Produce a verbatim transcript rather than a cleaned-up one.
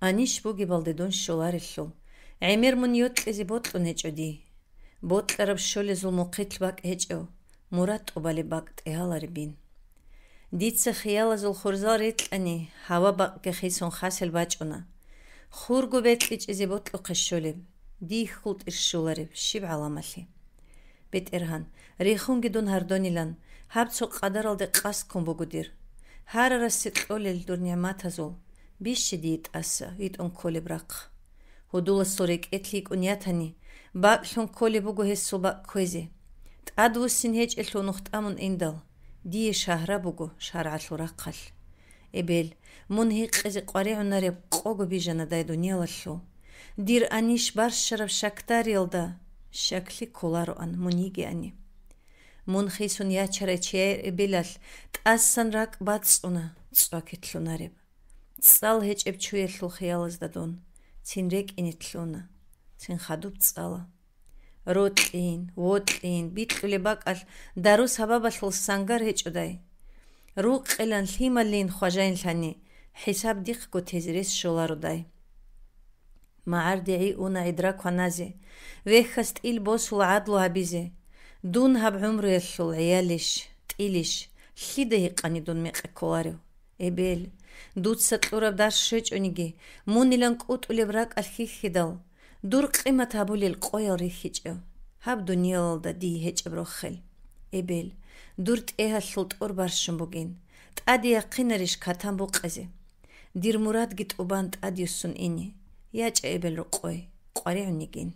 Анищ бугебалде дун щоларелъул, гӀемер мун йокьизе бокьун гьечӀо дие. Бокьараб щолезул мухъилъ бакӀ гьечӀев, мурад тӀубалеб бакӀ тӀегьаларебин. Дица хиялазул хурзал рекьани, гьава бакъги хисун хасел бачӀуна. Хурго бекьичӀезе бокьухъе щолеб, дие хьултӀир щолареб щиб гӀаламалъи? БетӀергьан, рехунги дун гьардонилан, гьаб цо къадаралде къасд ккун буго дир. Гьарарасе кьолел дур нигӀматазул, бищи дие тӀаса витӀун кколеб рахъ. Гьудуласул рекӀелъ йикӀун ятани, бакӀлъун кколеб буго гьесул бакӀ кквезе. ТӀадвуссин гьечӀелъул нухтӀа мун индал, дие шагьра буго шаргӀалъул рахъалъ. Эбел, мун гьикъизе къваригӀунареб къого бижана дай дуниялалъул. Дир анищ барщараб щакдариялда щаклъи кколароан мун йигеани. Мун хисун ячарай чияр эбелалъ тӀасан ракӀ бацӀцӀуна цӀвакидлъунареб. ЦӀал гьечӀеб чуялъул хиялазда дун цин рекӀине лъуна, цин хадуб цӀала. Рокьин, вокьин, бикьулеб бакӀалъ дару-сабабалъул сангар гьечӀодай. Рукъилан лъималлин хважайнлъани, хӀисаб дихъго тезе рес щолародай. МагӀарде гӀи уна гӀидра кваназе, вехьас тӀил босула гӀадлу гьабизе. Дун гьаб гӀумруялъул гӀиялищ, тӀилищ, лъида гьикъани дун мекъи кколарев? Эбел, дуца кьураб дарс щвечӀониги, мунилан кӀутӀулеб ракӀалъ хьихьидал, дур къимат гьабулел къоял рихьичӀев, гьаб дуниялалда дие гьечӀеб рохел. Эбел, дур тӀегьалъул тӀур барщун бугин, тӀаде яхъинарищ катан букъизе? Дир мурадги тӀубан тӀадюссун ине, ячӀа эбел рокъой, къваригӀун йигин.